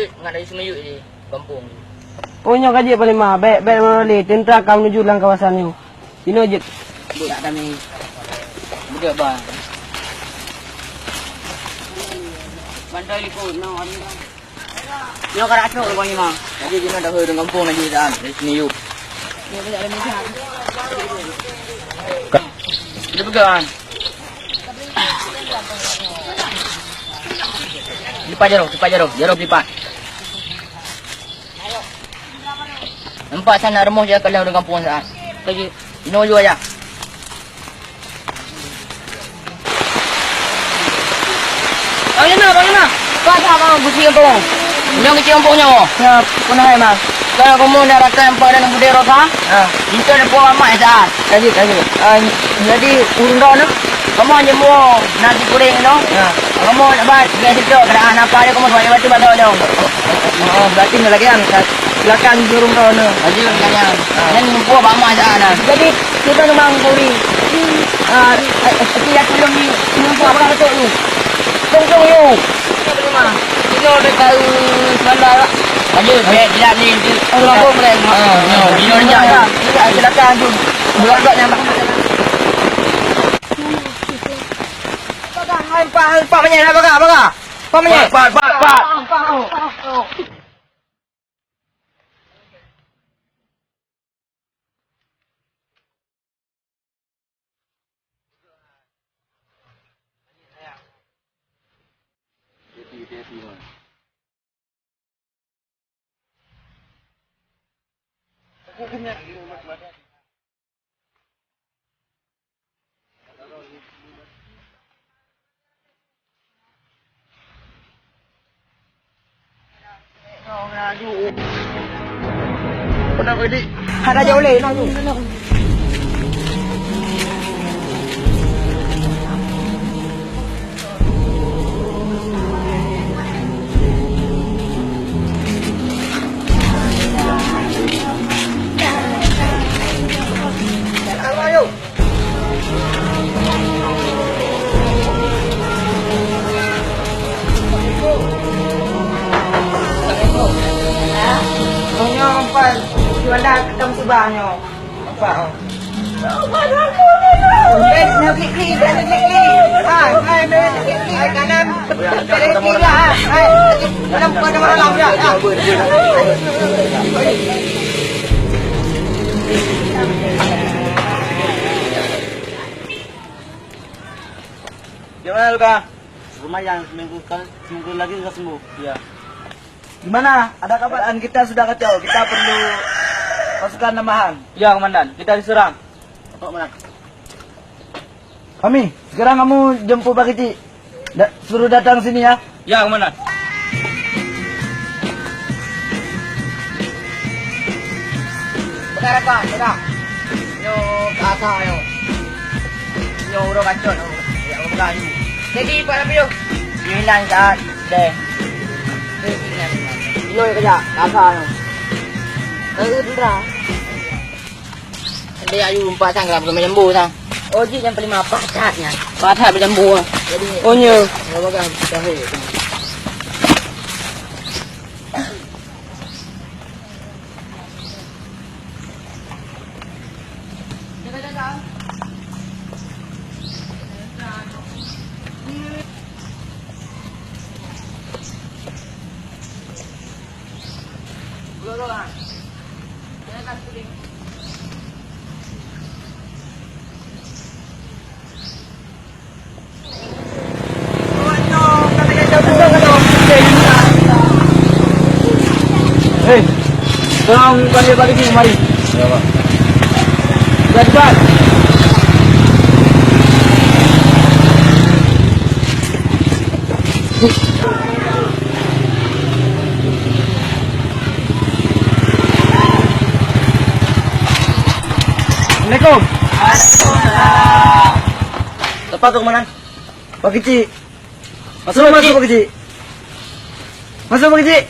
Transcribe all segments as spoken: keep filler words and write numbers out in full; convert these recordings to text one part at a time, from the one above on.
Ngat dari Semeuyuek di gampông. Oh, nyoe ka jeuet Panglima. Bèk, bèk meunyoe lé, teuntra ka meunuju lam kawasan nyoe. Inoe jeuet. Budak kami. Budak ba. Bantai likot, no, ada. Nyoe ka racok lé Panglima. Jadi jinoe dah ureueng gampông lagi dah dari Semeuyuek. Dia pegang. Lipat jaroe, lipat jaroe, jaroe lipat. Nampak sanak rumoh jak kalian ureueng gampông saat. Lagi. Inoe jua ya. Bang Lima, Bang Lima. Apa dah bang gusi gampông? Nyoe gusi gampông nyoe. Ya, pernah ya, Bang. Kalau kamu nak rakan empat dan budaya rosa, ha, itu ada buah amat saat. Kaji, kaji. Ah, jadi ureueng droe nyoe? Kamoe jeuet muwoe nasi goreng inoe. Ya. Kamoe nak bat, biasa tu keadaan apa dia kamoe sebagai batu batu dong. Oh, berarti nak lagi kan? Silakan jurung droe nyoe. Lagi kan? Ah. Dan mumpung bak mak sana. Jadi kita memang kuri. Ah, eh, eh, tapi aku belum ni, mumpung apa kata tu? Tong tong yo. Kita belum ah. Kita dah tahu semalam lah. Ayo, saya tidak ni. Oh, lampu boleh. Ah, ya, dia dah. Silakan tu. Buat-buat yang Pak, hai, Pak, hai, Pak, menyai, hai, Pak, Pak. Pak, menyai. Pak, Pak, Pak, Pak. Hana jauh lé, nah, tu. Nyoe empat, jualan kita musibah nyoe. Empat, oh. Eh, nak klik-klik, nak klik-klik. Hai, hai, nak klik-klik. Hai, kanan. Klik-klik lah, hai. Hai, kanan pada malam, ya, ya. Gimana, Luka? Lumayan, seminggu sekali, seminggu lagi sudah sembuh. Iya. Gimana? Ada kabar? Kita sudah kacau. Kita perlu pasukan tambahan. Ya, Komandan. Kita diserang. Apa, Komandan? Fahmi, sekarang kamu jemput Pak Kecik. Da-, suruh datang sini, ya. Ya, Komandan. Pegang rakan, pegang. Nyoe ka asa nyoe. Nyoe uroe bacot nyoe. Ya, pegang nyoe. Jadi, Pak Rapiu. Nyoe hilang saat deh. Nyoe kejap, ka asa nyoe. Ka geundra. Deh, ayu empat sang, kenapa kena jambu sang? Oh, jih nyang paling apa? Patat nyan. Patat berjambu ah. Jadi, oh, nyo. Kalau bagang, tahu. Hei, tolong panggil Pak Kecik kemari. Ya, Pak. Cepat, cepat. Assalamualaikum. Waalaikumsalam. Siapa tu, Komandan? Pak Kecik. Masuk, masuk, Pak Kecik. Masuk, Pak Kecik.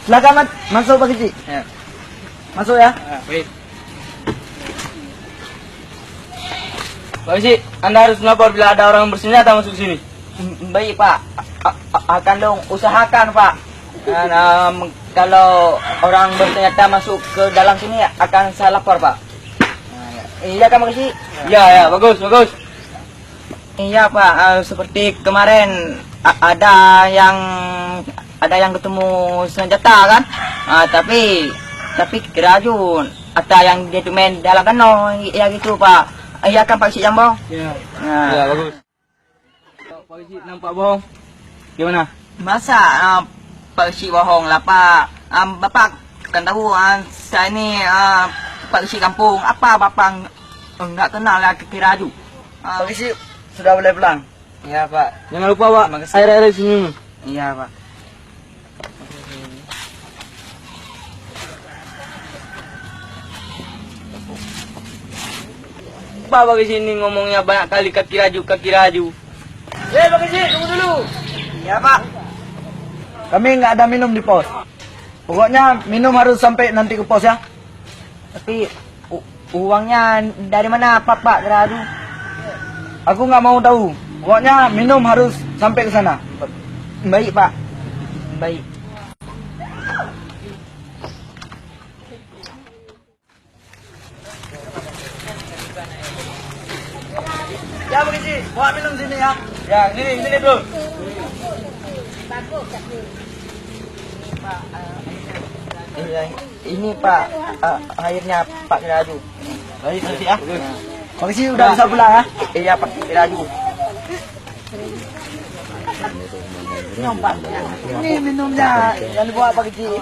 Silakan, Mat. Masuk, Pak Kecik. Ya. Masuk, ya. Ah, baik. Pak Geuchik, anda harus melapor bila ada orang bersenjata masuk sini. Baik, Pak. A-, a-, akan lôn usahakan, Pak. Dan, em, kalau orang bersenjata masuk ke dalam sini, akan saya lapor, Pak. Iya kan, Pak Geuchik? Ya, ya, bagus, bagus. Iya, Pak. Eh, seperti kemarin, a-, ada yang, ada yang ketemu senjata, kan? Ah, tapi, tapi kira aju, ada yang dia tu main dalam kanoe, ya gitu, Pak. Iya kan, Pak Geuchik Jambo? Ya. Ah. Ya, bagus. Pak Geuchik nampak bohong. Gimana? Masa, ah, Pak Geuchik bohong lah, Pak? Ah, Bapak kan tahu, ah, saya ni, ah, Pak Geuchik kampung. Apa Bapak eng-, enggak kenal lah kira aju? Ah. Pak Geuchik sudah boleh pulang. Ya, Pak. Jangan lupa, Pak. Terima kasih. Air-air senyum. Iya, Pak. Apa bagi sini ngomongnya banyak kali kaki raju, kaki raju. Eh, bagi sini, tunggu dulu. Ya, Pak. Kami nggak ada minum di pos. Pokoknya minum harus sampai nanti ke pos ya. Tapi u-, uangnya dari mana, Pak, Pak, kira aju? Aku nggak mau tahu. Pokoknya minum harus sampai ke sana. Baik, Pak. Baik. Ya, Pak Geuchik, bawa minum sini ya. Ya, sini, sini, Bro. Iya, ini, Pak, eh, airnya Pak kira aju. Baik, nanti ya. Pak Geuchik udah bisa pulang ya? Iya, Pak kira aju. Ini minumnya, jangan dibawa Pak Geuchik.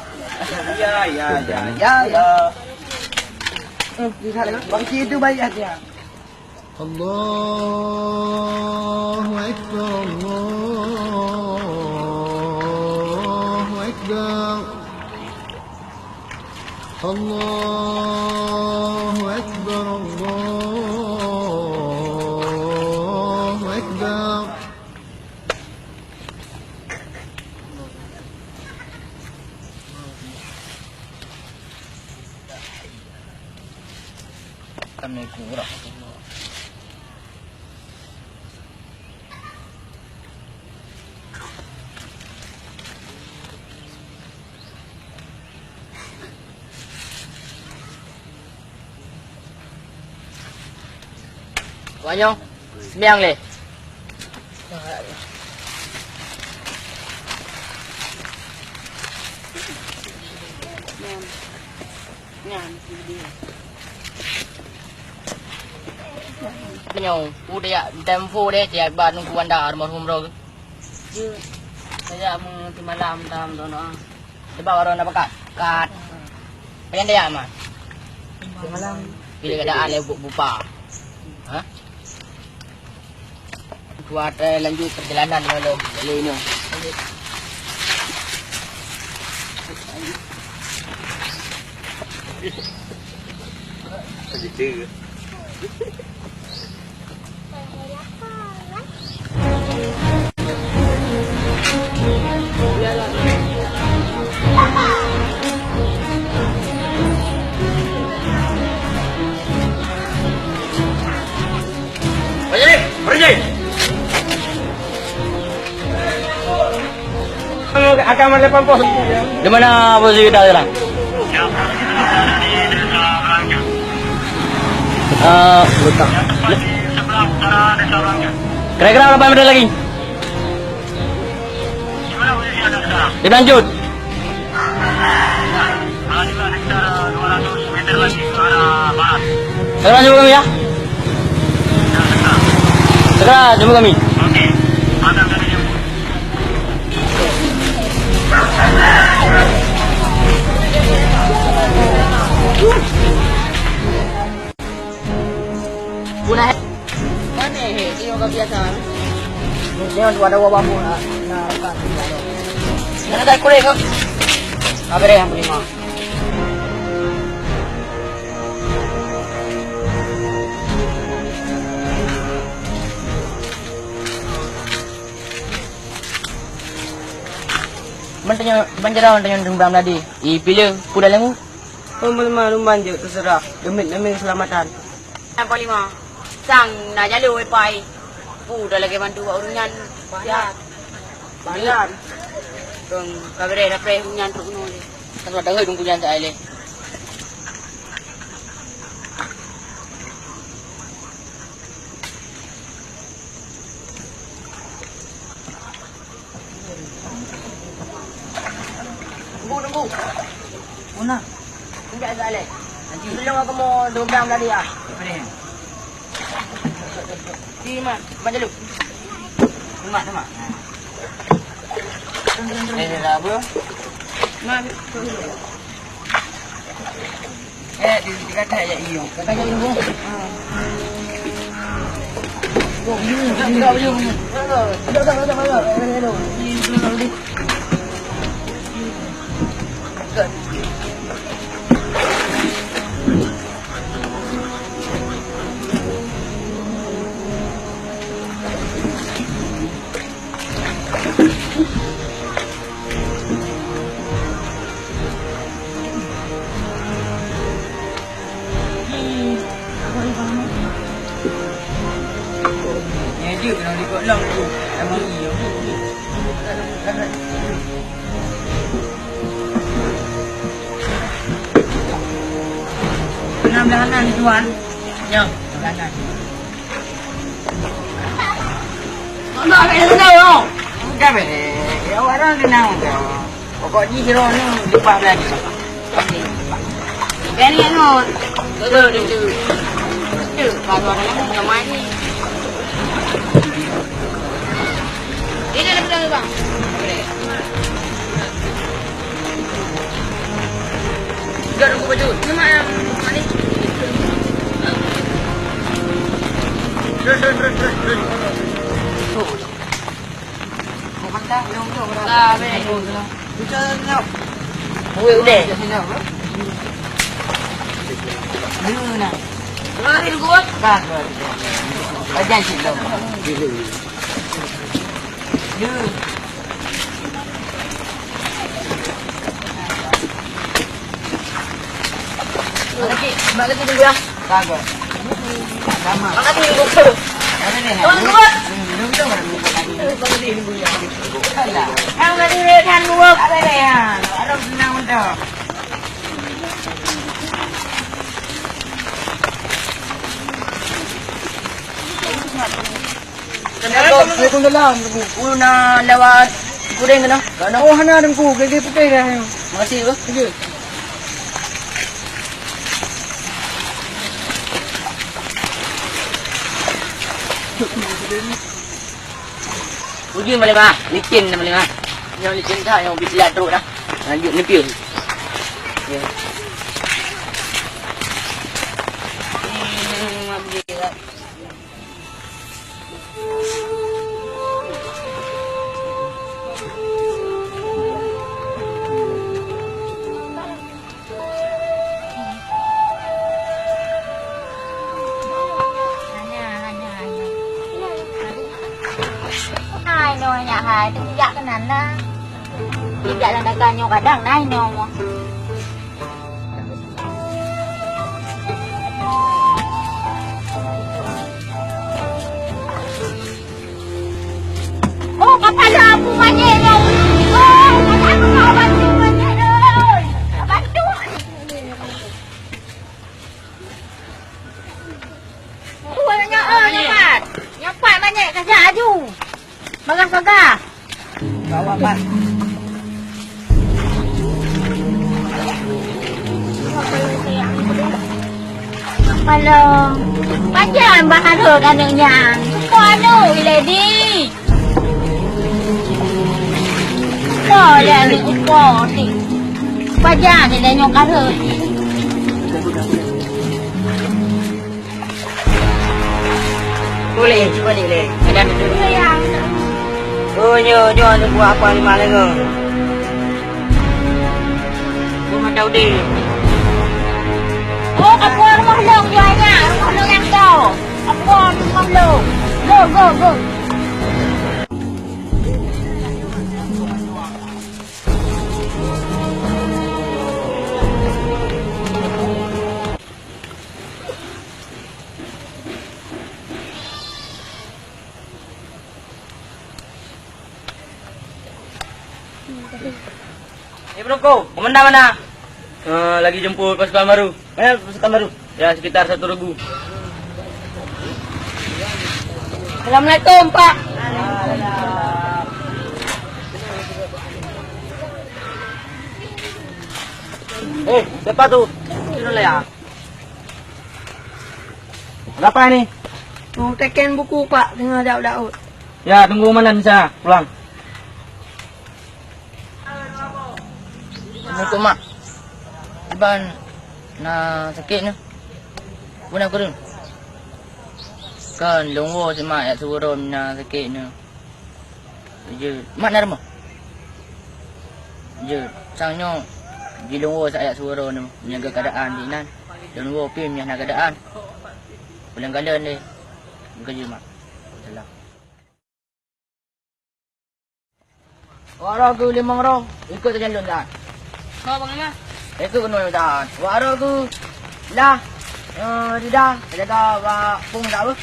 Iya, iya, iya, iya, iya. Pak Geuchik itu baik hati ya. Allahu Akbar, Allahu Akbar. Allahu Akbar, Allahu Akbar. Assalamualaikum warahmatullahi. Wak nyoe, seumayang lé. Nyoe, peue deh yak, tem info deh, tiep ba Teungku Wanda almarhum roh. Jeuet. Saya mau timalam dalam dono. Sebab orang dah pekat. Kat. Pengen dia, Mas? Semalam. Bila keadaan ibu bupa. Ha? Kuat, eh, lanjut perjalanan malam. Lalu ini. Lanjut. Akan ada pos. Di mana posisi kita sekarang? Eh, kira-kira berapa meter lagi? Dilanjut. Segera jemput kami ya. Segera jemput kami. Punah. Mana he? Tengok kat biasa. Tengok tu ada wabah pun. Nah, nah, bukan. Mana dah kulit tu? Apa dia yang terima? Ban tanya, ban jara ban tanya teumbang meladi. Ih, pila? Peue dalam? Peue meulima lumbang jeuet teuseurah. Demi, demi keuseulamatan. Yang panglima. Sang na jalô wifi. Pu dah lagèe bantu bak ureueng nyan. Banyak. Banyak. Dong ka beureh dapet ureueng nyan trok keunoe lé. Kan sudah tahu dong punya tak lé. Tunggu, tunggu. Muna. Tunggu sekali. Nanti belum aku mau doblang tadi ah. Apa dia? Di mana? Tempat dulu. Tempat, tempat. Turun, turun, turun. Eh, dah apa? Mana? Eh, di, di kata ya, iyo. Kata ya, iyo. Enam belahan ni, Tuan. Ya, belahan. Mana ada yang tahu? Bukan, eh. Ya, orang kenal, bukan. Pokok jih droeneuh leupah lagi. Beri anu. Duduk, duduk. Duduk, baru ada yang sama ni. Ini ada betul, Bang. Tiga ribu baju. Cuma yang mana ni? Terus, terus, terus, terus, terus. Bukan tak, yang tu, orang. Ah, baik. Bukan, no. Bukan, udah. Lu nak. Lari lu kuat. Dah, dah. Ajan sih, dah. Lu. Lagi, bak lagi tunggu ya. Bagus. Sama. Bak lagi tunggu. Mana ni? Tunggu, tunggu. Belum, belum, belum. Bak lagi tunggu ya. Alah. Yang lagi kan dua kali ya. Ada senang dah. Assalamualaikum. Waalaikumsalam. Ulôn na lewat Kuring keunoe. Ka na, oh, hana Teungku, gèt-gèt putéh dah. Makasih, Teungku. Thank you. Uji boleh mah, licin dah boleh mah. Yang licin dah, yang bisi trok dah. Lanjut nepi. Ya. Hai nyoe nyak hai, teujak keunan na. Teujak lam dagang nyoe kadang na nyoe. Oh, kapala aku manyét nyoe. Oh, kapala aku manyét nyoe. Bantu. Oh, nyoe, oh, nyoe pat. Nyoe pat manyét ka jak aju. Bagah-bagah. Bawa, Pak. Halo. Pajan bahareuet aneuk nyan. Upo aneuk, Lady. Upo lé aneuk upo ni. Pajan ni lé nyoe kareuet. Boleh, cuba ni leh. Ada tu. Oh, nyo, nyo, nyo buat apa ni malam tu? Rumah Daudi. Oh, apa rumah long jualnya? Rumah long yang tu. Apa rumah long? Go, go, go. Eh, Bro, komandan mana? Eh, lagi jemput pasukan baru. Mana pasukan baru? Ya, sekitar satu ribu. Assalamualaikum, Pak. Eh, siapa tu? Turun lah ya. Kenapa ini? Mau teken buku, Pak, tengah daut-daut. Ya, tunggu mana bisa pulang. Assalamualaikum, Mak. Iban na sakét nyoe. Buna kureueng. Kan lôn woe si Mak jak siuroe na sakét nyoe. Jeuet, Mak na rumoh? Jeuet, sang nyoe jilôn woe si Mak jak siuroe nyoe, menjaga keadaan di inan. Lôn woe pih meunyoe na keadaan. Ulôn kalon lé. Meukeujeuet, Mak. Salam. Wak roh geuh limong roh, ikot sajan lôn tahan. Ho, Bang Imam? Ikot keunoe lôn tahan. Wak roh geuh lah, eh, rida, jaga bak pung dak beuh.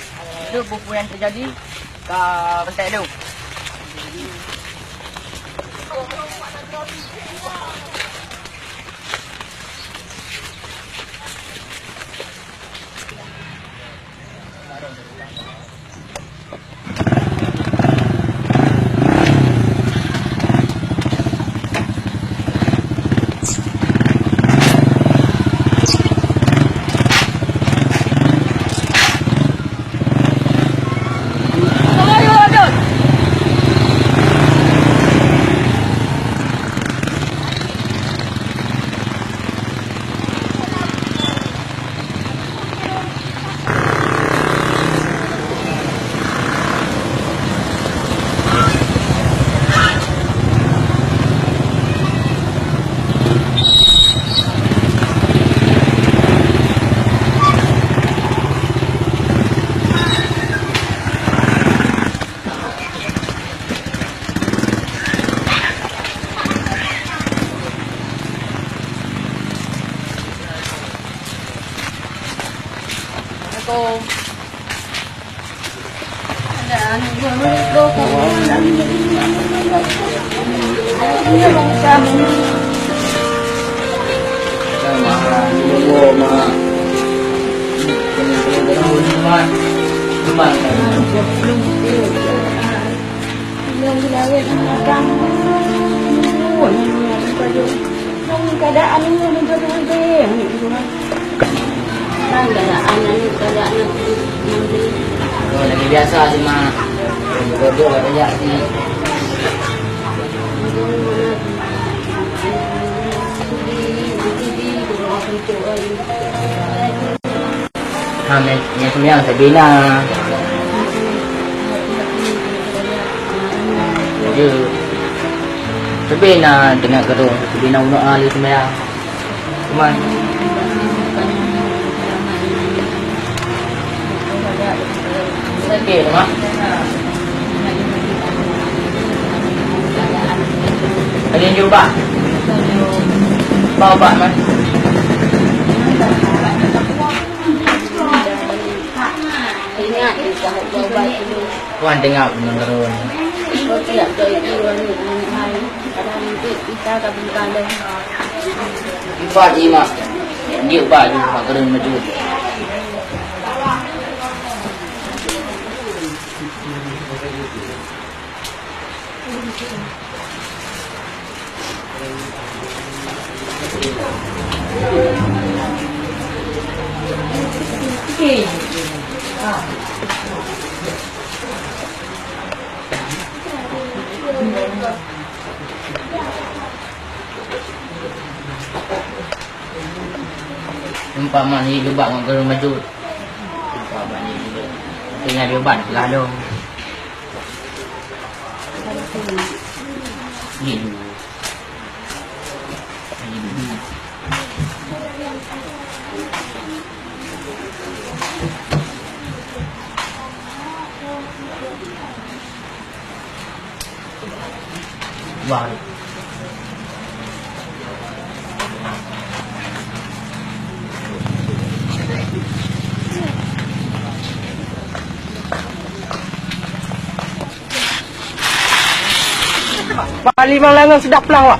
Itu buku yang terjadi ka kontak lôn. Oh, lagi biasa sih, Mak. Bodoh kata jak sih. Ha, nyang, nyang seumbilang Sabina. Sabina teungoh keudroe, Sabina uneuk ahli seumbilang. Cuman, sakét, Mak. Ada yang jubah. Bawa, Mak. Wan tengok peunurun. Ibat imak. Dia ubah je mak keren maju. Nampak mak ni jubak ngon keureung bacut. Nampak mak ni jubak. Tinggal di ubat lah dong. Ni dulu. Ni dulu. Wah. Panglima Langang sedap pelang, wak.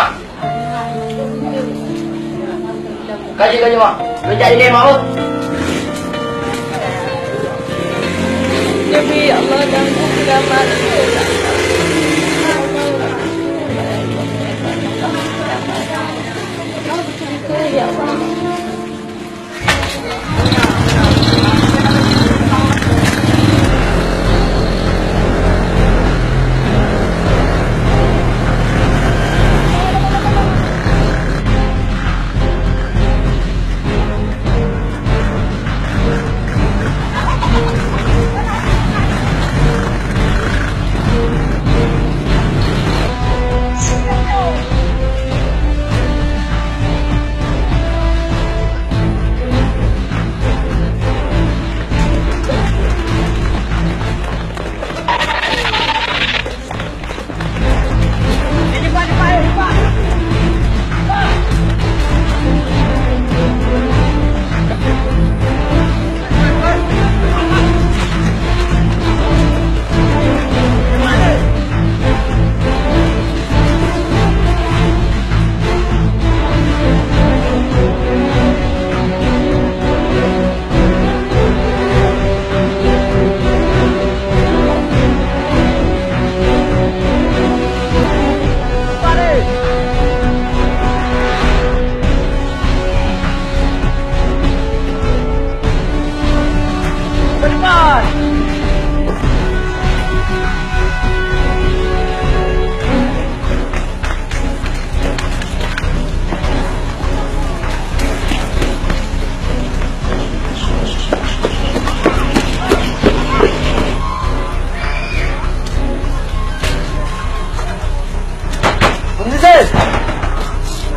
mak. Kaji, kaji, mak. Kaji, ini, mak, oh. Nabi Allah dan Muhammad. Ya Allah.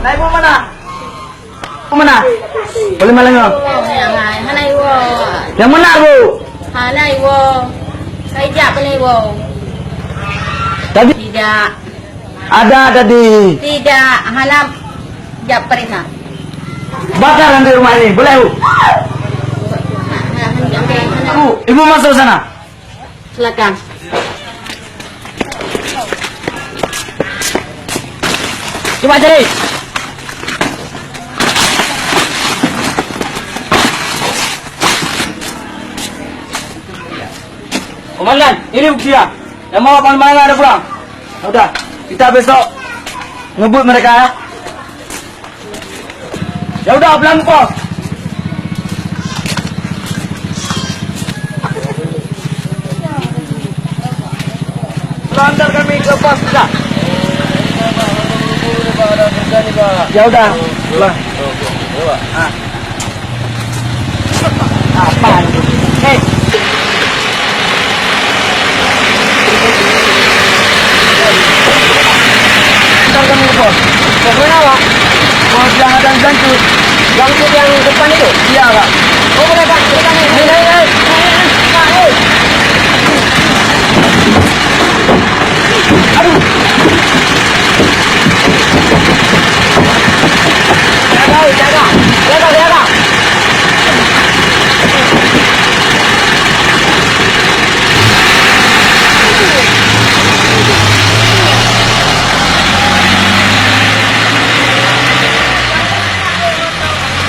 Naik mana? Mana? Boleh malam ni? Hana iwoe. Yang mana, Bu? Hana iwoe. Saya jak boleh iwoe. Tadi? Tidak. Ada tadi. Tidak, hana jak perintah. Bakar nanti rumah ini, boleh, Bu? Bu, Ibu masuk sana. Silakan. Coba cari. Komandan, ini bukti ya. Yang mau Panglima Langat ada pulang. Udah, kita besok ngebut mereka ya. Ya udah, pulang ke pos. Pulang, antar kami ke pos kita. Ya udah, pulang. Ah. Apaan tu? Eh. Ntar kami ke pos. Pos mana, Pak? Pos yang ada di Gancut. Gancut yang depan itu? Iya, Pak. Oh, boleh, Pak. Boleh, Pak. Naik, naik, naik. Naik, naik. Pak, eh. Aduh. Jaga, jaga. Jaga, jaga.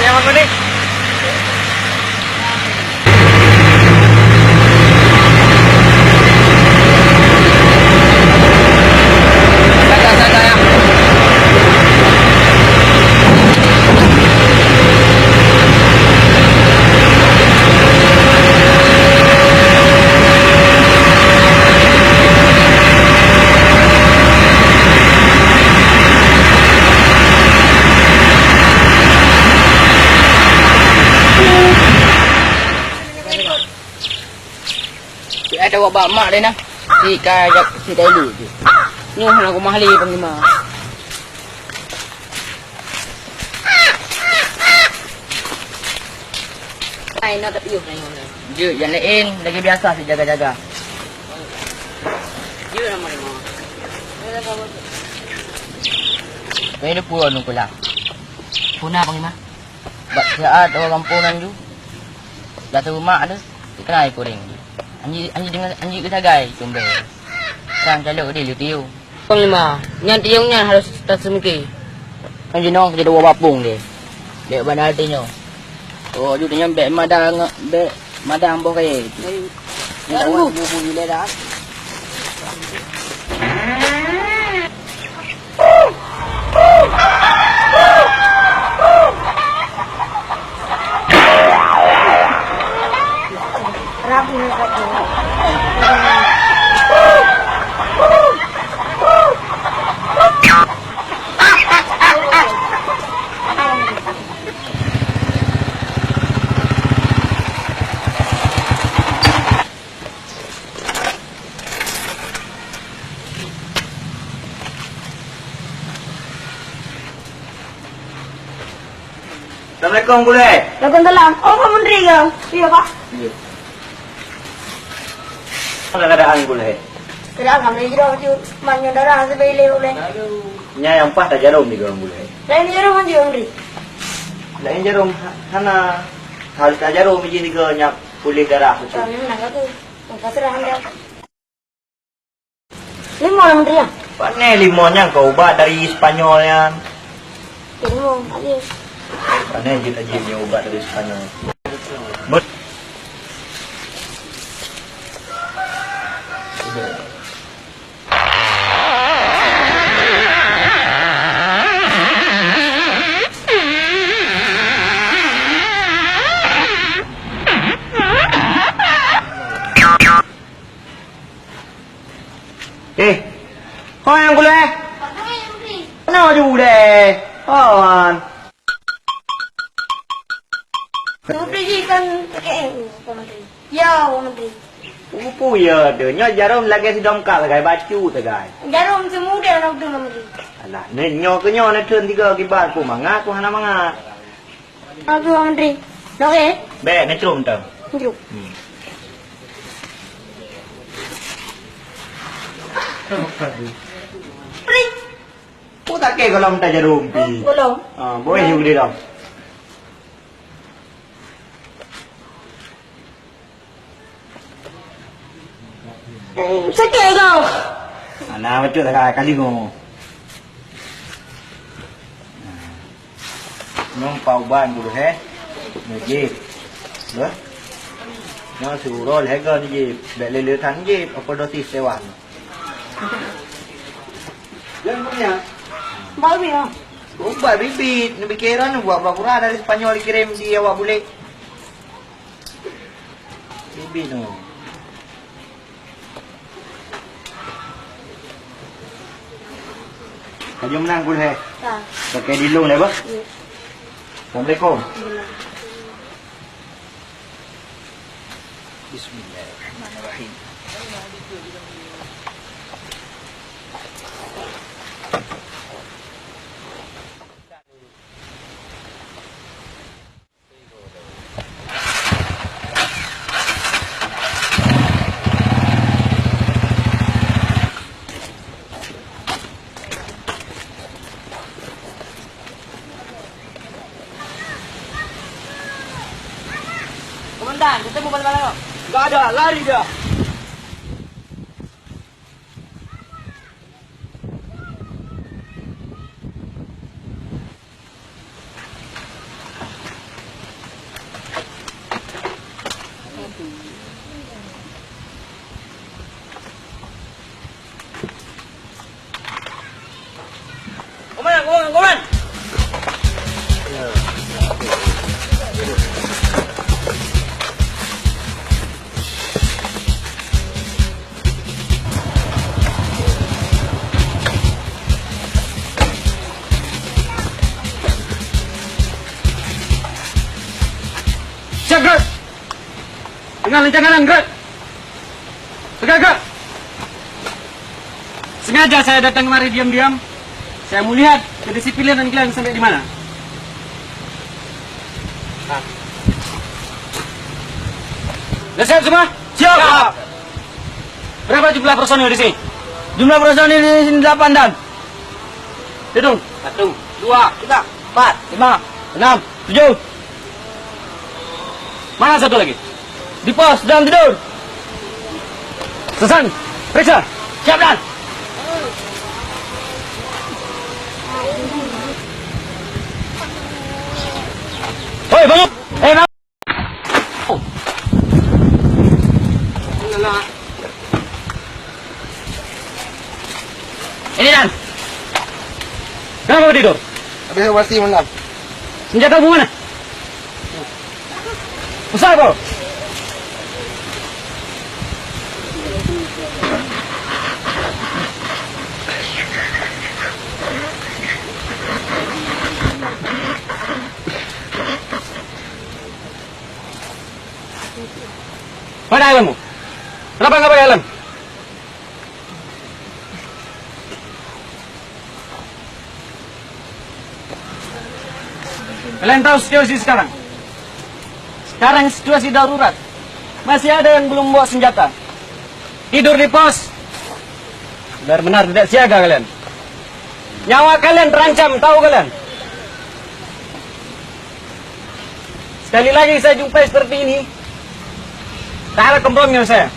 Yang mana ni? Jaweueb bak mak deh nah. Si ka jak, si ka ilu tu. Nyoe hana kumah lé panglima. Ai na tapi yoh na yoh. Jeuet nyang laén lagèe biasa si jaga-jaga. Jeuet nama lima. Kau ni pun nungkulah. Puna panglima. Bak siat orang kampung nan ju. Jatuh rumah ada. Dikenai kuring. Anji anji dengan anji keusagai tumbe. Sang calok di lu tiu. Panglima, nyan tiong nyan harus taseumiké. Kan jinoe jadi dua bapung deh. Dek bana tinyo. Oh, ju tinyo bek madang bek madang boh kaya itu. Minta uang seribu lé dah. Assalamualaikum, Gulai. Waalaikumsalam. Oh, Pak Menteri ke? Iya, Pak. Iya. Mana keadaan, Gulai? Keadaan kami jroh, Pak. Manyang darah sebelah Gulai. Nya nyang paih tajarom di Gulai. Lain jarom aja, Pak Menteri. Lain jarom ha-, hana hal tajarom biji tiga nyak pulih darah, Pak. Kami menang aku. Terserah anda. Limong lah, Menteri, ya? Pane limong nyan kau ubat dari Spanyol nyan. Limong, habis. Pane jeuet ajib nyoe ubat dari Spanyol. Mut. Eh, ho nyang kuleh? Kenapa jauh deh? Hon. Menteri kan P K M, Pak Menteri. Ya, Pak Menteri. Upu ya tu. Nyoe jarom lagèe sidom kal sagai bacut sagai. Jarom semudah nak tu, Pak Menteri. Alah, ni nyoe ke nyoe ni treun tiga kiban ku mangat ku hana mangat. Aduh, Menteri. Nok eh? Bèk, neucrum tau. Neucrum. Hmm. Pri. Oh, tak kira kalau minta jarum pi. Belum. Ah, boleh juga dia dah. Sakét kah? Hana bacut dah kali nyoe. Nyoe pat ubat guru he. Nyoe jép. Bah. Nyoe siuroe lhèe go jép. Bèk lé-lé that jép, overdosis tewas. Jangan punya. Bau ni ah. Ubat bibit, neubi kira neubuat pura-pura dari Spanyol dikirim di awak bulek. Bibit tu. Ka jeuem meunang keu lhèe? Ka. Pakai dilung lé bah? Ya. Assalamualaikum. Bismillahirrahmanirrahim. Komandan, ketemu bala-bala. Enggak ada, lari dia. Komandan, komandan, komandan! Siap, Greg! Dengan rencana, Greg! Agak, agak! Sengaja saya datang kemari diam-diam. Saya mau lihat kedisiplinan kalian sampai di mana. Sudah siap semua? Siap, Pak. Berapa jumlah personil di sini? Jumlah personil di sini delapan dan. Hitung. Satu, dua, tiga, empat, lima, enam, tujuh. Mana satu lagi? Di pos, sedang tidur. Susan, periksa. Siap, dan. Hoi, bangun. Eh, bangun. Ini, dan. Kenapa kau tidur? Habis operasi malam. Senjata kamu mana? Besar kau. Mana helmmu? Kenapa nggak pakai helm? Kalian tahu situasi sekarang? Sekarang situasi darurat. Masih ada yang belum bawa senjata. Tidur di pos. Benar-benar tidak siaga kalian. Nyawa kalian terancam, tahu kalian? Sekali lagi saya jumpai seperti ini, tak ada kompromi dengan saya.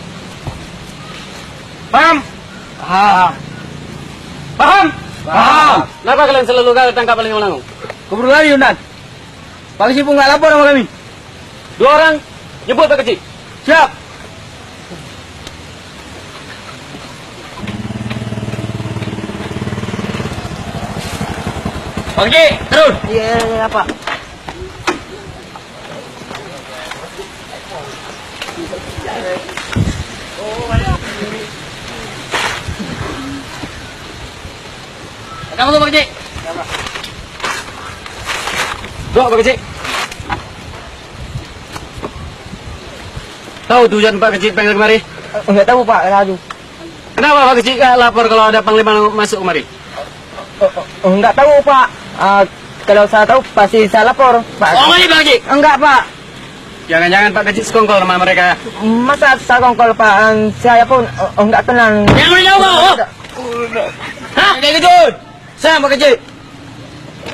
Paham? Paham. Paham? Paham. Kenapa kalian selalu gagal tangkap Panglima Langung? Keburu lari, Yunan. Pak Kecik pun nggak lapor sama kami. Dua orang, jemput Pak Kecik. Siap. Pak Kecik, turun. Iya, iya, iya, Pak. Datang dulu, Pak Kecik. Dok, Pak Kecik. Tahu tujuan Pak Kecik panggil kemari? Enggak tahu, Pak, laju. Kenapa Pak Kecik nggak lapor kalau ada panglima masuk kemari? Oh, oh, oh, enggak tahu, Pak. Ah, kalau saya tahu, pasti saya lapor, Pak. Bohong aja, Pak Kecik. Enggak, Pak. Jangan-jangan Pak Kecik sekongkol sama mereka? Masa saya kongkol, Pak? Ah, saya pun, oh, oh, enggak kenal. Jangan beritahu kau, oh. Hah? Kayak gitu. Saya, Pak Kecik.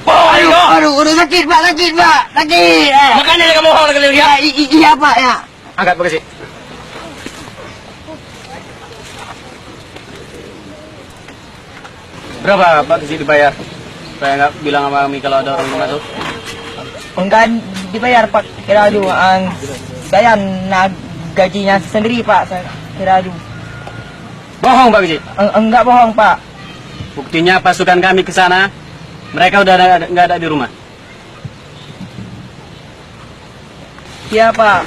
Bohong aja kau. Aduh, aduh, sakit, Pak, sakit, Pak. Sakit, eh. Makanya dia bohong lagi, ya? Iya, i-, i-, iya, Pak, ya. Angkat, Pak Kecik. Berapa Pak Kecik dibayar? Supaya nggak bilang sama kami kalau ada orang masuk. Enggak dibayar, Pak Kiraju. Ah, saya nak gajinya sendiri, Pak, saya Kiraju. Bohong, Pak Kecik? Eng-, enggak bohong, Pak. Buktinya pasukan kami ke sana, mereka udah ada, nggak ada di rumah. Iya, Pak.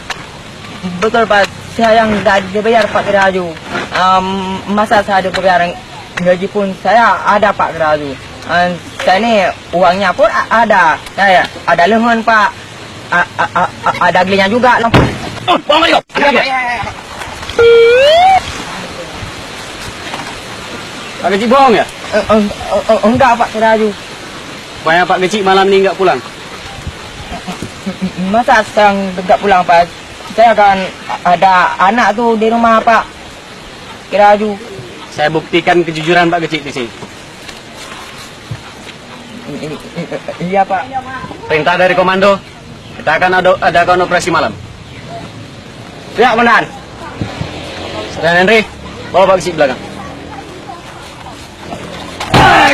Betul, Pak. Saya yang nggak dibayar, Pak Kiraju. Em, masa saya dibayar gaji pun saya ada, Pak Kiraju. Em, saya ni uangnya pun a-, ada. Saya ada lehon, Pak. A-, a-, a-, a-, ada gelinya juga. Pak Kecik bohong ya? Eh, eng-, eng-, enggak, Pak Kiraju. Supaya Pak Kecik malam ni nggak pulang. Masa sekarang nggak pulang, Pak? Saya kan ada anak tu di rumah, Pak Kiraju. Saya buktikan kejujuran Pak Kecik di sini. Iya, Pak. Perintah dari komando, kita akan ado-, adakan operasi malam. Siap, Komandan. Komandan Henry, bawa Pak Kecik belakang.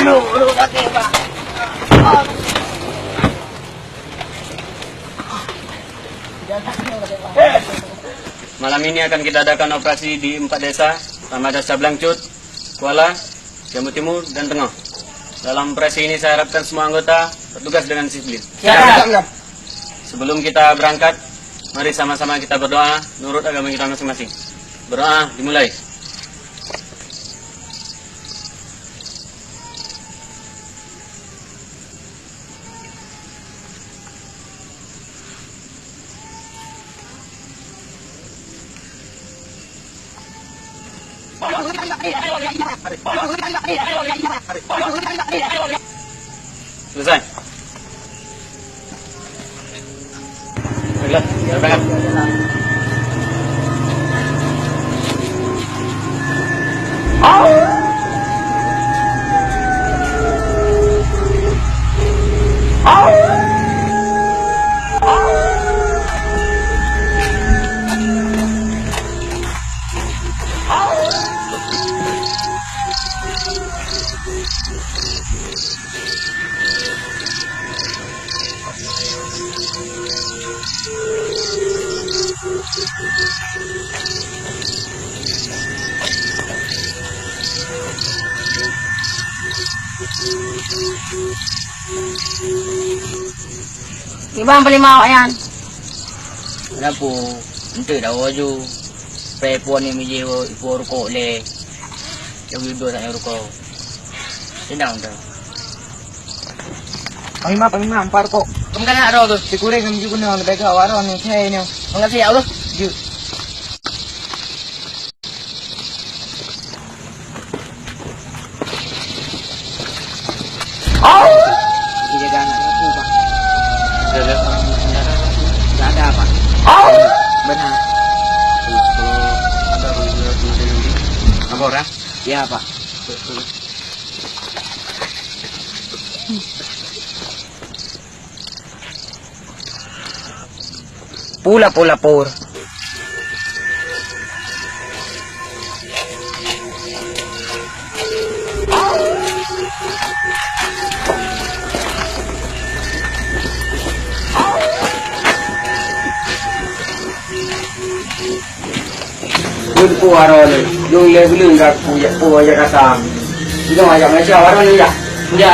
Aduh, aduh, sakit, Pak. Malam ini akan kita adakan operasi di empat desa, pertama Desa Blangcut, Kuala, Jambu Timur, dan Tengah. Dalam operasi ini saya harapkan semua anggota bertugas dengan disiplin. Siap. Sebelum kita berangkat, mari sama-sama kita berdoa menurut agama kita masing-masing. Berdoa dimulai. Selesai. Baiklah, silakan. Kiban peulima awak nyan? Kenapa? Enteuk dah laju. Pei puan ni miji ipo rukok le. Jauh dua tak rukok. Tenang dah. Panglima, Panglima, empat rukok. Kamu kan nak rokok tu? Sikuring kami juga nak bega warung ni, saya ni. Makasih ya Allah. Ju. Dijaga anak aku, Pak. Ada orang bersenjata? Tidak ada, Pak. Benar. Ada orang bersenjata? Apa orang? Ya, Pak. Pula-pula pur. Beuteupeu aroe lé, lôn lé buleuen ka kupeujak po jak kasa. Inoe jak Malaysia aroe lé jak. Ya,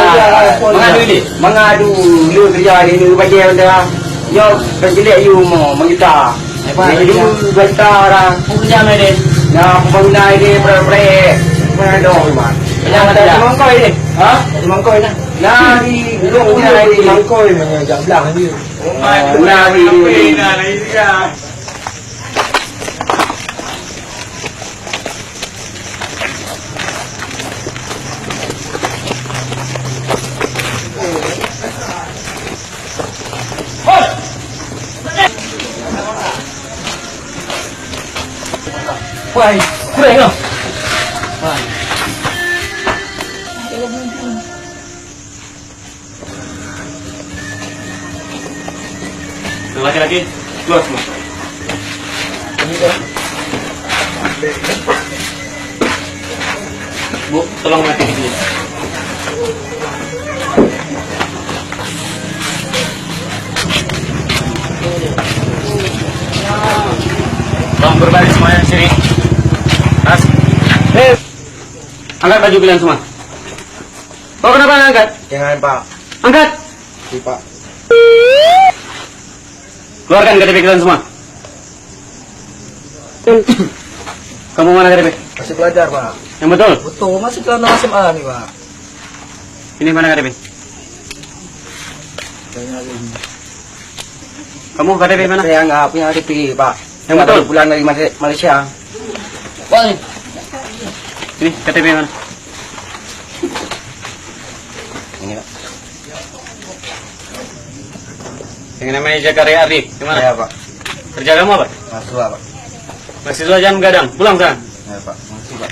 mengadu ini. Mengadu, le kerja di ini bajai benda. Nyoe kan jelek you mo mengita. Hebat. Jadi dua juta orang. Kerja mai deh. Nah, pembangunan ini proyek-proyek. Mana dong rumah? Kerja mana? Di Mangkoi deh. Ha? Di Mangkoi dah. Nah, di Mangkoi mana jak belang dia. Nah, di Wah, kurang lah. Wah. Yang laki-laki, keluar semua. Bu, tolong mati di sini. Tolong berbaris semuanya di sini. Angkat baju kalian semua. Kau kenapa nggak angkat? Jangan, Pak. Angkat. Oke, Pak. Keluarkan K T P kalian semua. Kamu mana K T P? Masih pelajar, Pak. Yang betul? Betul, masih kelas enam S M A ni, Pak. Ini mana K T P? Saya nyari. Kamu K T P mana? Saya nggak punya K T P, Pak. Yang betul? Baru pulang dari Malay-, Malaysia. Pak, ni. Ini K T P mana? Ini, Pak. Yang namanya Zakaria Ardi, di mana? Ya, Pak. Kerja kamu apa? Mahasiswa, Pak. Mahasiswa jangan begadang, pulang sana. Ya, Pak. Makasih, Pak.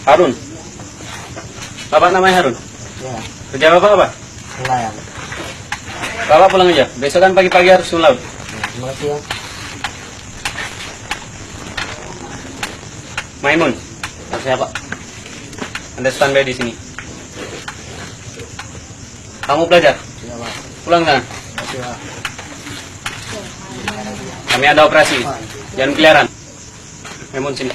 Harun. Bapak namanya Harun? Ya. Kerja Bapak apa? Nelayan. Bapak pulang aja. Besok kan pagi-pagi harus melaut. Ya, terima kasih, ya. Maimun. Siapa? Anda standby di sini. Kamu belajar? Iya, Pak. Pulang sana. Iya, Pak. Kami ada operasi. Jangan keliaran. Maimun, sini.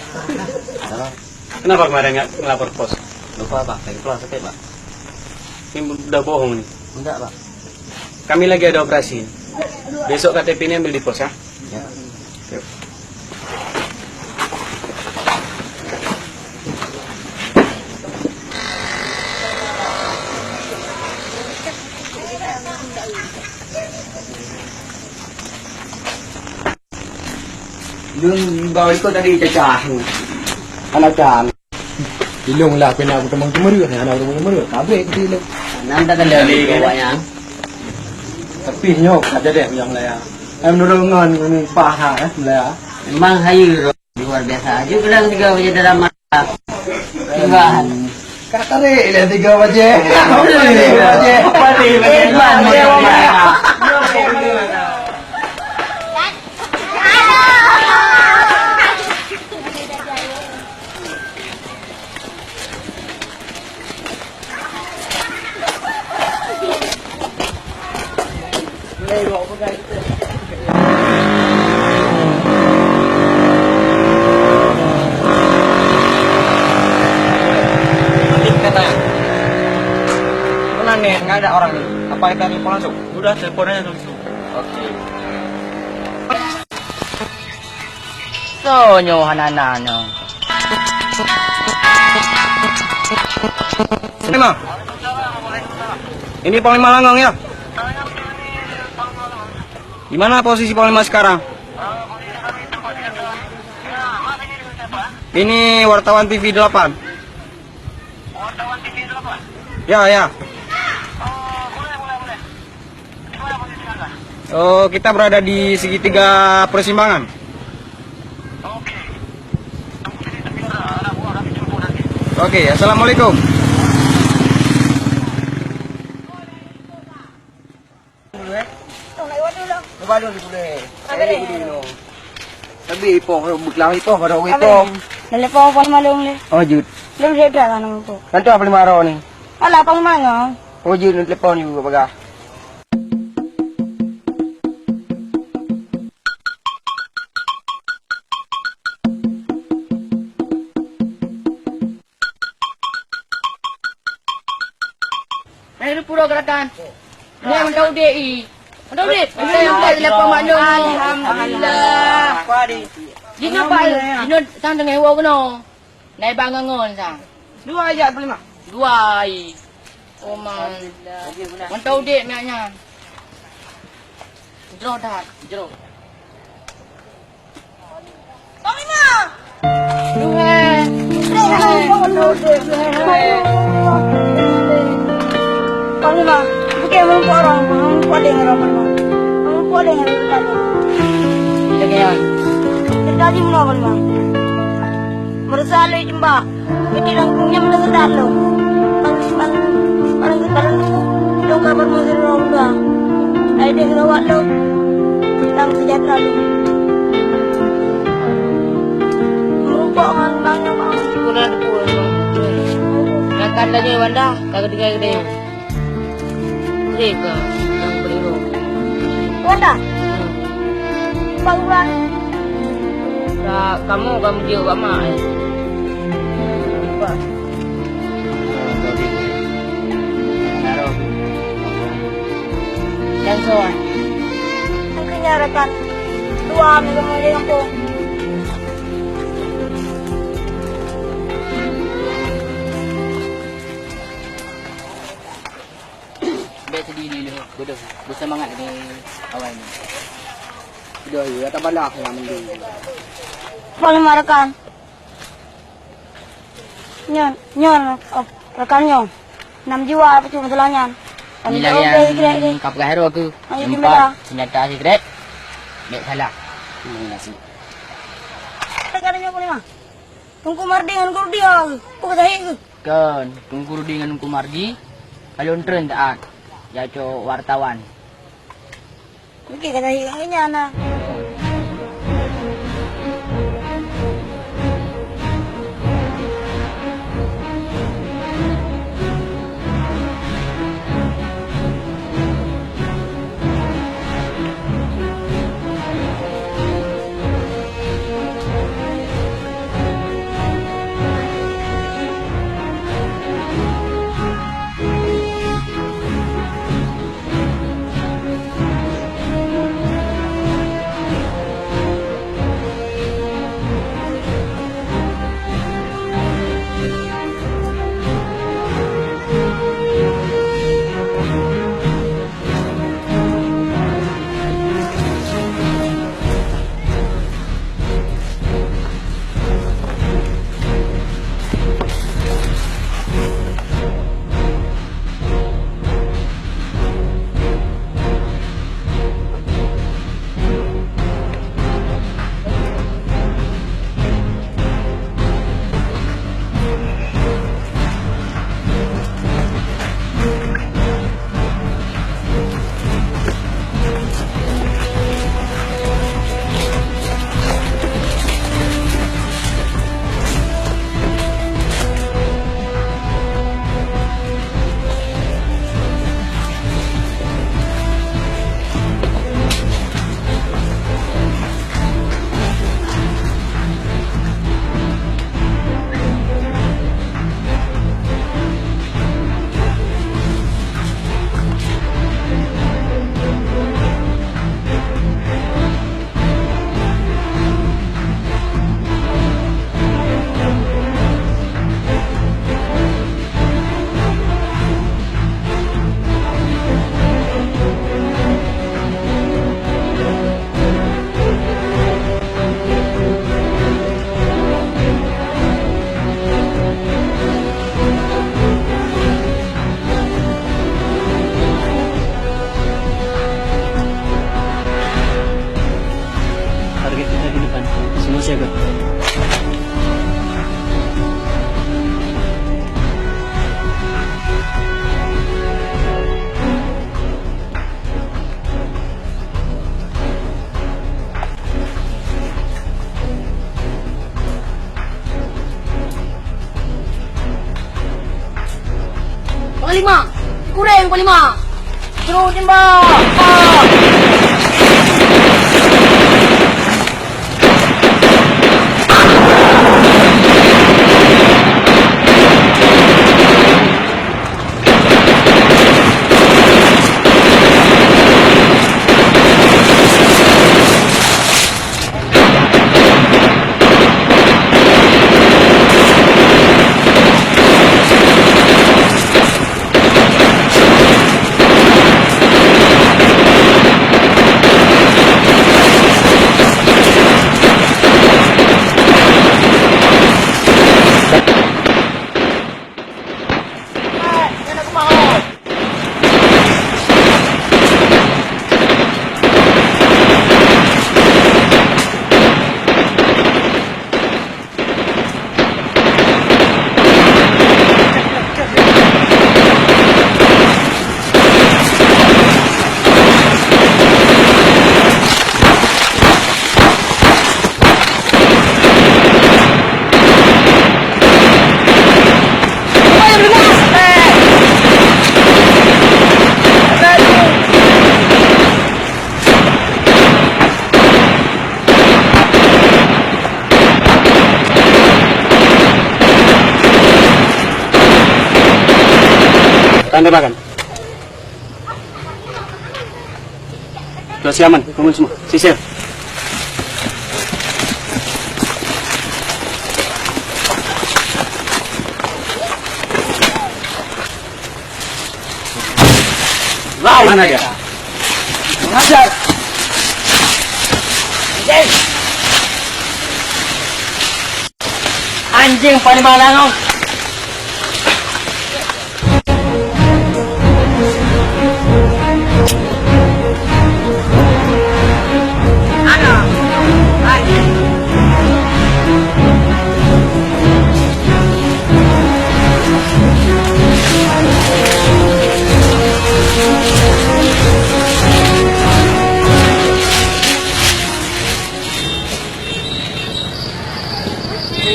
Kenapa kemarin nggak ngelapor pos? Lupa, Pak. Lagi pulang sakit, Pak. Ini udah bohong ini. Enggak, Pak. Kami lagi ada operasi. Besok K T P ini ambil di pos, ya. Ya. Yuk. Dum bau ikot tadi cacah. Anak can. Ilong lah pina aku teman kemeruk, anak teman kemeruk. Kabeh kita ilong. Nan tak kena di bawahnya. Tapi nyok aja deh yang melaya. Em nurungan ni paha eh melaya. Memang hayu luar biasa. Aju bilang tiga baje dalam mata. Tiba. Kak tarik lah tiga baje. Tiga baje. Tiga baje. Mana nih? Nggak ada orang nih. Apa kita telepon langsung? Udah, telepon aja langsung. Oke. Soe nyoe hana na nyoe? Panglima. Ini Panglima Langong ya. Di mana posisi Panglima sekarang? Ini wartawan T V delapan. Ya, ya. Oh, kita berada di segitiga persimpangan. Oke, assalamualaikum. Tapi ipoh, beukeulawai ipoh, baru ipoh. Telepon phon malong lé. Oh, jeuet. Lôn lé dah kan ipoh. Nanti apa lima roh ni? Alah, apa lima roh? Oh, jeuet, telepon juga bagah. Hai, lôn pura gerakan. Hai, mantap udép i. Mantap udép. Mantap udép, lepas maklum. Alhamdulillah. Jinoe, Pak, jinoe sang teungoh woe keunoe. Nai bak ngon-ngon sang. Dua ayat, Pak Lima. Dua ai. Oh, man. Mantap udép miak nyan. Jroh that, jroh. Panglima! Duhai! Panglima, bukan meurumpok orang, meurumpok dengan orang, Panglima. Meurumpok dengan orang tadi. Dengan? Terjadi menapa, Panglima? Meurasa lé jumba. Jadi langsung nyan meunan seudeh lom. Barang, barang, barang sekarang tu, dong kabar meunan seudeh lom. Ai deh rawat lom. Tang sejahtera lom. Meurupok ngon bang nyang bang. Sikula depan. Ngangkat laju Wanda, ka geutinggai geude. Deh ka, nyang beli roh. Wanda. Bang Wanda. Ka, kamu, kamu jeuet bak mak, eh. Lupa. Dan soe? Mungkin ya rakan. Dua minggu mulai aku. Bèk sedih lé lé. Bodoh. Beuseumangat lagèe awai nyoe. Bodoh, ya, tak balah nyang mending. Paling marakan. Nyan, nyan, oh, rakan nyoe. Nam jiwa apa cuma masalah nyan. Nilai yang kap gahero ke? Ayo, empat, senjata secret. Bèk salah. Terima kasih. Rakan nyoe paling mah. Tungku Mardi ngon Kurdi, oh. Kok dah hik ke? Kon, Teungku Rudi ngon Teungku Mardi, ka lôn treun taát, jak cok wartawan. Oke, ka tahik ngon nyan na. Panglima! Kureng, Panglima! Seru tembak! Tahan tembakan. Dua siaman, bangun semua. Sisir. Mana dia? Mengajar. Anjing paling malang kau.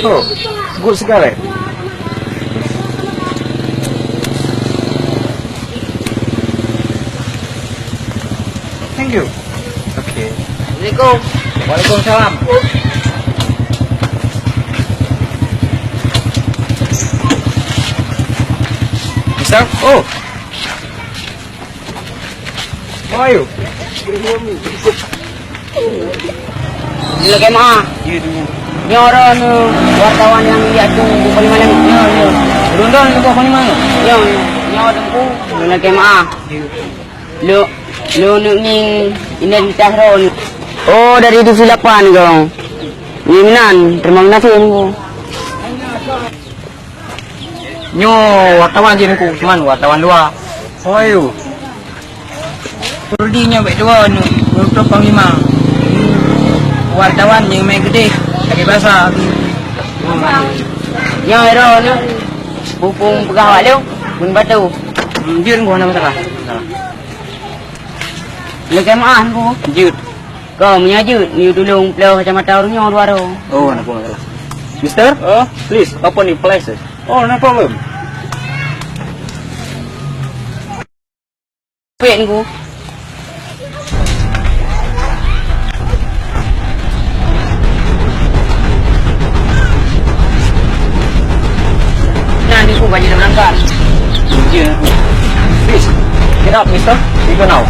Oh, good sekali. Thank you. Okay. Assalamualaikum. Waalaikumsalam. Mister? Oh. How are you? Lakèe meu'ah. Nyoe droeneuh wartawan nyang jak tueng bak Panglima Langèt. Nyoe, nyoe. Droeneuh bak Panglima Langèt? Nyoe, nyoe. Nyoe Teungku. Lakèe meu'ah. Lôn, lôn neuk ngieng identitas droeneuh. Oh, dari Divisi lapan kah? Ngieng meunan, terima kasih Teungku. Nyoe wartawan jih Teungku, cuman wartawan luwa. Oh, ayo. Purdi nyoe bèk tuwoe nyoe, nyoe panglima. Wartawan nyang mè geudeh, lagèe basa. Nyoe ero nyoe, bukon peugah awak lôn, bun batu. Hmm, jeuet Teungku, hana masalah. Lakèe meu'ah Teungku. Jeuet. Kau meunyo jeuet, neuyue tulông ploh kacamata ureueng nyoe dua droe. Oh, hana masalah. Mister, oh, please open your places. Oh, no problem. Pèt Teungku. Nah, Teungku, baju dah berangkat. Please, get up, mister. We go now.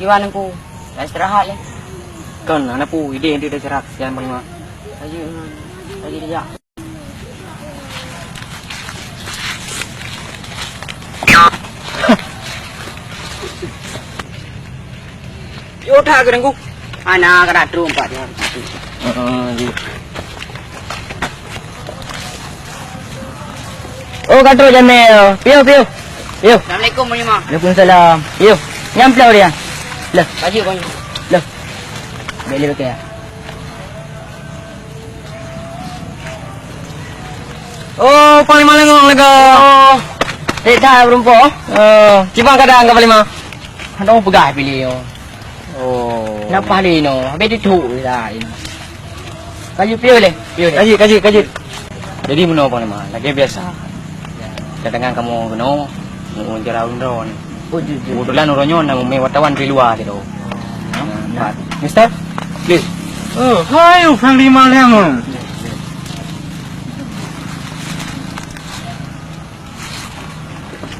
Kiban Teungku, ka istirahat lé. Kon, hana peue, idéh deuh istirahat, sian bangai. Laju, laju dijak. Yuk, that keu Teungku. Hana, ka that trok empat jam. Heeh, jih. Oh, ka trok jamé. Piôh, piôh. Piôh. Assalamualaikum, Panglima. Waalaikumsalam. Piôh. Nyan piôh dia. Lah. Baju, Panglima. Lah. Beli pakai. Oh, Panglima Lenggong lega. Oh. Tek dah berumpo. Oh, kiban keadaan ka Panglima? Hana peugah pilih. Oh. Napa lé inoe? Habéh tutup dah inoe. Kaji piôh lé? Piôh lé? Kaji, kaji, kaji. Jadi meunoe Panglima, lagèe biasa. Cadangan kamoe keunoe, meu'en cara undro ni. Oh, jujur. Kebetulan uroe nyoe na meumè wartawan di luwa situ. Nah, Mister, please. Oh, hai, Panglima Liang.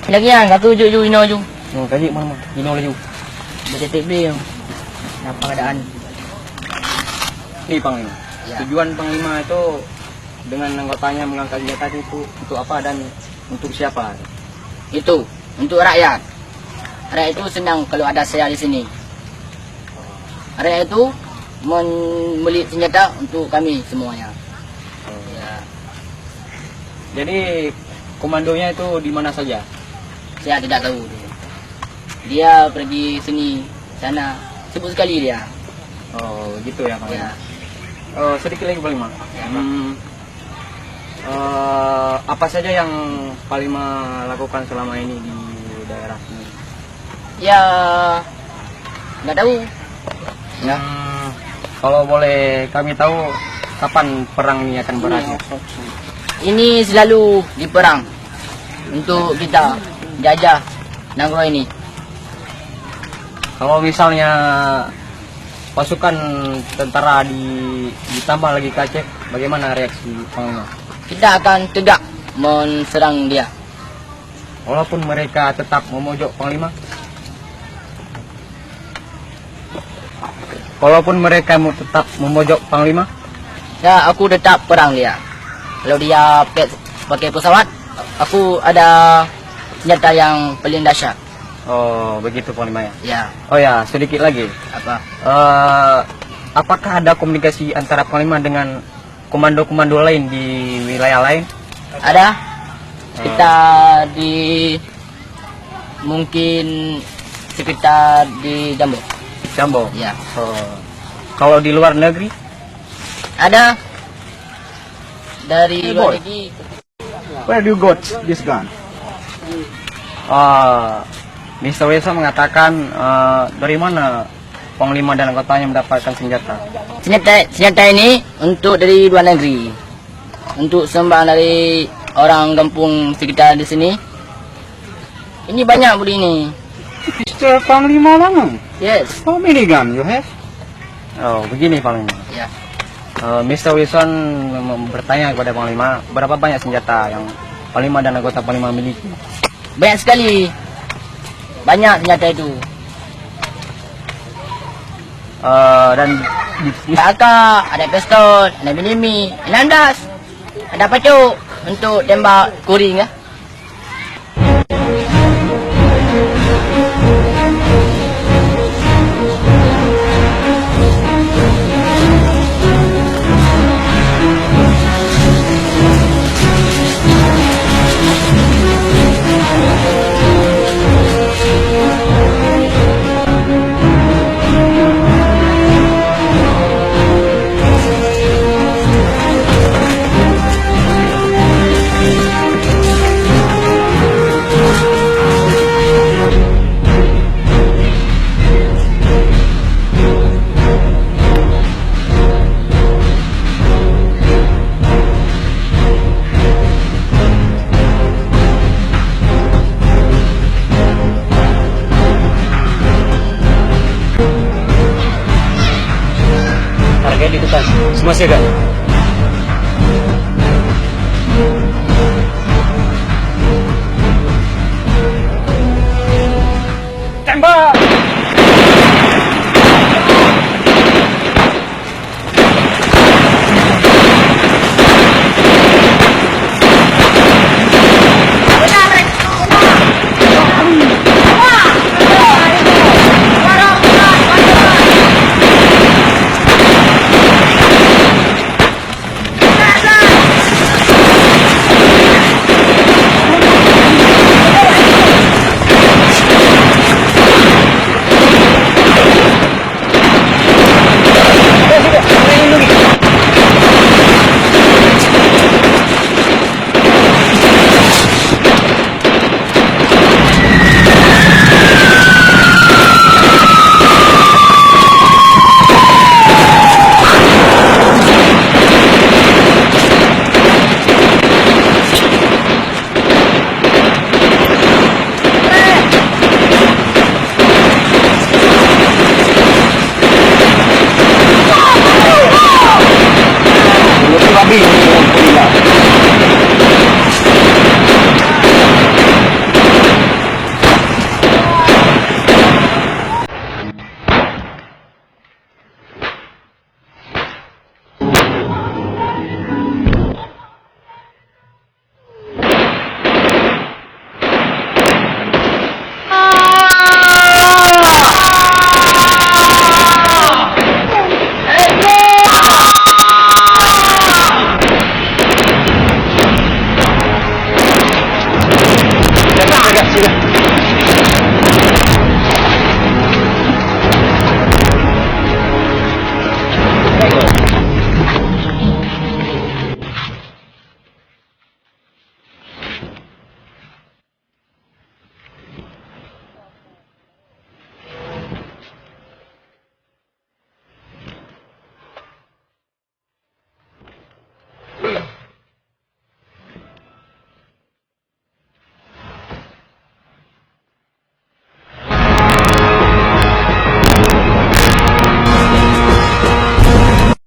Lagi yang satu ju ju inoe ju. Oh, kaji mana? Inoe laju. Detektif B. Napa keadaan? Ni Panglima. Ya. Tujuan Panglima itu dengan anggotanya mengangkat senjata itu untuk apa dan untuk siapa? Itu untuk rakyat. Rakyat itu senang kalau ada saya di sini. Rakyat itu membeli senjata untuk kami semuanya. Oh. Ya. Jadi komandonya itu di mana saja? Saya tidak tahu. Dia pergi sini sana, sibuk sekali dia. Oh, gitu ya, Panglima. Ya. Oh, sedikit lagi, Panglima. Ya, Pak. Hmm, eh, apa saja yang Panglima lakukan selama ini di daerah sini? Ya, nggak tahu. Ya. Hmm, kalau boleh kami tahu, kapan perang ini akan berakhir? Ini selalu diperang untuk kita jajah nanggroe ini. Kalau misalnya pasukan tentara di, ditambah lagi ke Aceh, bagaimana reaksi Panglima? Kita akan tegak menserang dia. Walaupun mereka tetap memojok Panglima? Walaupun mereka mu-, tetap memojok Panglima? Ya, aku tetap perang dia. Kalau dia pe-, pakai pesawat, aku ada senjata yang paling dahsyat. Oh, begitu Panglima ya? Ya. Oh ya, sedikit lagi. Apa? Eh, apakah ada komunikasi antara Panglima dengan komando-komando lain di wilayah lain? Ada. Sekitar di, mungkin sekitar di Jambo. Jambo? Ya. Oh. Kalau di luar negeri? Ada. Dari luar negeri. Where do you got this gun? Ah, Mister Wilson mengatakan, eh, dari mana Panglima dan anggotanya mendapatkan senjata? Senjata, senjata ini untuk dari luar negeri. Untuk sumbangan dari orang kampung sekitar di sini. Ini banyak budi ini. Mister Panglima Langung? Yes. How many gun you have? Oh, begini Panglima. Ya. Eh, Mister Wilson mem-, bertanya kepada Panglima, berapa banyak senjata yang Panglima dan anggota Panglima miliki? Banyak sekali. Banyak senjata itu. Eh, dan di, di Ada A K, ada pistol, ada minimi, enam belas. Ada pacok untuk tembak kuring, ya. Target ditekan. Semua siaga.